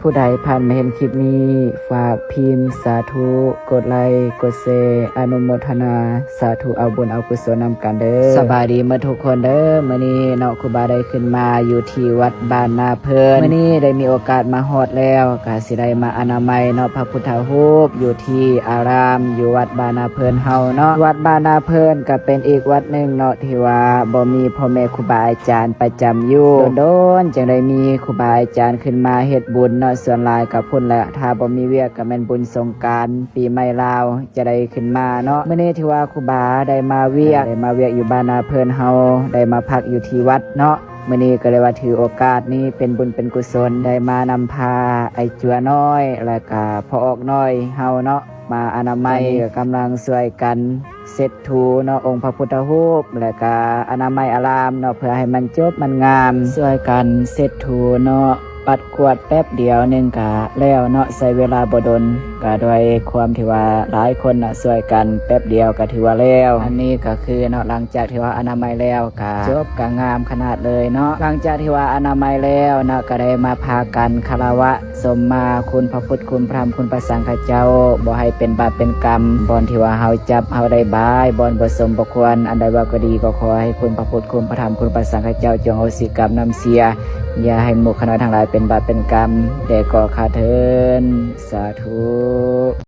ຜູ້ໃດຜ່ານມາເຫັນຄລິບນີ້ ຝາກພິມສາທຸ ກົດໄລ ກົດແຊ ອະນຸໂມທະນາ ສາທຸ ເອົາບຸນເອົາກຸສົນນຳກັນເດີ້. ສະບາຍດີໝົດທຸກຄົນເດີ້. ມື້ນີ້ເນາະ ຄູບາໄດ້ຂຶ້ນມາຢູ່ທີ່ວັດບ້ານນາເພີນ. ມື້ນີ້ໄດ້ມີໂອກາດມາຮອດແລ້ວ ກະຊິໄດ້ມາອະນາໄມເນາະ ພະພຸດທະຮູບຢູ່ທີ່ອາລາມ ຢູ່ວັດບ້ານນາເພີນເຮົາເນາະ. ວັດບ້ານນາເພີນກະເປັນອີກວັດໜຶ່ງເນາະ ທີ່ວ່າບໍ່ມີພໍ່ແມ່ຄູບາອາຈານປະຈຳຢູ່. ດົນໆ ຈຶ່ງໄດ້ມີຄູບາອາຈານຂຶ້ນມາເຮັດບຸນເນາະ. ສ່ວນຫຼາຍກະພຸ້ນແຫຼະ ຖ້າບໍ່ມີວຽກກະແມ່ນບຸນສົງການ ປີໃໝ່ລາວ ຈະໄດ້ຂຶ້ນມາເນາະ. ມື້ນີ້ຖືວ່າຄູບາໄດ້ມາວຽກ ໄດ້ມາວຽກຢູ່ບ້ານນາເພີນເຮົາ ໄດ້ມາພັກຢູ່ທີ່ວັດເນາະ. ມື້ນີ້ກໍເລີຍວ່າຖືໂອກາດນີ້ເປັນບຸນເປັນກຸສົນ ໄດ້ມານຳພາໄອ້ຈົວນ້ອຍ ແລະກະພໍ່ອອກນ້ອຍເຮົາເນາະ ມາອະນາໄມ. ຕອນນີ້ກໍກຳລັງຊ່ວຍກັນເຊັດຖູເນາະ ອົງພະພຸດທະຮູບ ແລະກະອະນາໄມອາລາມເນາະ ເພື່ອໃຫ້ມັນຈົບມັນງາມ. ຊ່ວຍກັນເຊັດຖູເນາະ ປັດກວາດແປັບດຽວໜຶ່ງກະແລ້ວເນາະ ໃຊ້ເວລາບໍ່ດົນ ກະດ້ວຍຄວາມທີ່ວ່າຫຼາຍຄົນນະ ຊ່ວຍກັນແປັບດຽວກະຖືວ່າແລ້ວ. ອັນນີ້ກະຄືເນາະ ຫຼັງຈາກທີ່ວ່າອະນາໄມແລ້ວກະຈົບກະງາມຂະໜາດເລີຍເນາະ. ຫຼັງຈາກທີ່ວ່າອະນາໄມແລ້ວເນາະ ກະໄດ້ມາພາກັນຄາລະວະສົມມາຄຸນພະພຸດ ຄຸນພະທຳ ຄຸນພະສັງຄະເຈົ້າ ບໍ່ໃຫ້ເປັນບາບເປັນກຳ. ບ່ອນທີ່ວ່າເຮົາຈັບເຮົາໄດ້ບາຍ ບ່ອນບໍ່ສົມບໍ່ຄວນ ອັນໃດເວົ້າກໍດີ ກໍຂໍໃຫ້ຄຸນພະພຸດ ຄຸນພະທຳ ຄຸນພະສັງຄະເຈົ້າ ຈົ່ງອະໂຫສິກຳນຳເສຍ ຢ່າໃຫ້ໝູ່ຂ້ານ້ອຍທັງຫຼາຍເປັນບາບເປັນກຳ ແດ່ກໍຂ້າເທີ້ນ. ສາທຸ.